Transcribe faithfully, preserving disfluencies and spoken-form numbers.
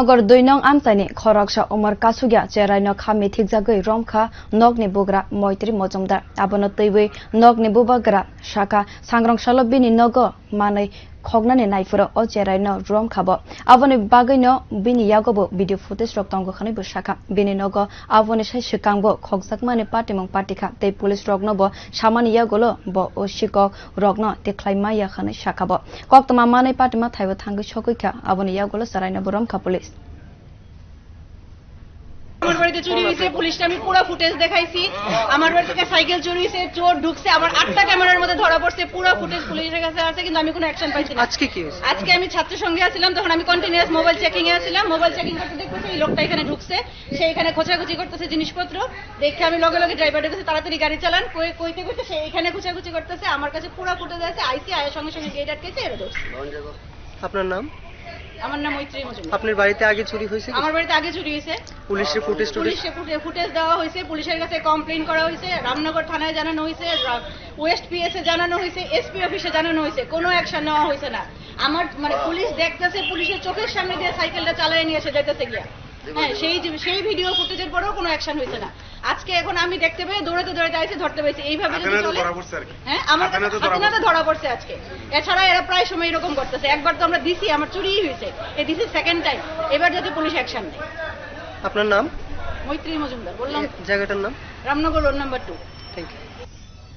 Nogor dui nong amchaini khoroksa Umar Kasugya cheraino kha mithikjagwi romkha nokni bugra Moitri Mojumdar. Abono twiwi nokni bubagra sakha, sangrong salo bini nogo manwi khoknani naiphuru o cheraino romkha bo. Aboni bagwino bini yagobo video footage rok tongo hwnwi bo sakha. Bini nogo aboni sai swkangbo khokjakmani patimung patikha tei police rokno bo samani yagulo bo o sikok rokno tikhlai maya hwnwi sakha bo. Koktwma manwi patima thaibo thangwi sokwi kha, aboni yagulo cheraino bo romkha police. আমার বাড়িতে চুরি হয়েছে, পুলিশকে আমি পুরো ফুটেজ দেখাইছি। আমার বাড়ি থেকে সাইকেল চুরি হয়েছে, চোর ঢুকছে, আমার আটটা ক্যামেরার মধ্যে ধরা পড়ছে, পুরো ফুটেজ পুলিশের কাছে আছে, কিন্তু আমি কোনো অ্যাকশন পাইছি না। আজকে কি হয়েছে? আজকে আমি ছাত্র সংঘে আছিলাম, তখন আমি কন্টিনিউয়াস মোবাইল চেকিং এ আছিলাম। মোবাইল চেকিং করতে দেখতেছি এই লোকটা এখানে ঢুকছে, সে এখানে খোঁচাখুচি করতেছে জিনিসপত্র। দেখে আমি লগে লগে ড্রাইভারের কাছে তাড়াতাড়ি গাড়ি চালান, কই-, কইতে কইতে সে এখানে খোঁচাখুচি করতেছে। আমার কাছে পুরো ফুটেজ আছে, আইসি আয়ার সঙ্গে সঙ্গে গেট আটকেছে, এরা ধরছে। আপনার নাম? আমার নাম মৈত্রী মজুমদার। আপনার বাড়িতে আগে চুরি হয়েছে কি? আমার বাড়িতে আগে চুরি হয়েছে। পুলিশে ফুটেজ টুটেজ? পুলিশে ফুটে-, ফুটেজ দেওয়া হয়েছে, পুলিশের কাছে কমপ্লেন করা হয়েছে, রামনগর থানায় জানানো হয়েছে, রা-, ওয়েস্ট পিএস এ জানানো হয়েছে, এসপি অফিসে জানানো হয়েছে, কোনো অ্যাকশন নেওয়া হয়েছে না। আমার মানে পুলিশ দেখতেছে, পুলিশের চোখের সামনে দিয়ে সাইকেলটা চালায় নিয়ে এসে যাইতেছে গিয়া। হ্যাঁ, সেই যে, সেই ভিডিও ফুটেজের পরেও কোনো অ্যাকশন হয়েছে না। আজকে এখন আমি দেখতে পেয়ে দৌড়াতে দৌড়াতে আইসি, ধরতে পাইছি। এইভাবে যদি হাতে নাতে চলে, ধরা পড়ছে আর কি। হ্যাঁ, আমার হাতে কাছে নাতে ধরা হাতে নাতে পড়ছে। ধরা পড়ছে আজকে। এছাড়া এরা প্রায় সময় এরকম করতেছে। একবার তো আমরা দিছি, আমার চুরিই হয়েছে। এই দিছি সেকেন্ড টাইম। এবার যাতে পুলিশ অ্যাকশন নেয়। আপনার নাম? মৈত্রী মজুমদার, বললাম। এই জায়গাটার নাম? Ramnagar road number two. Thank you.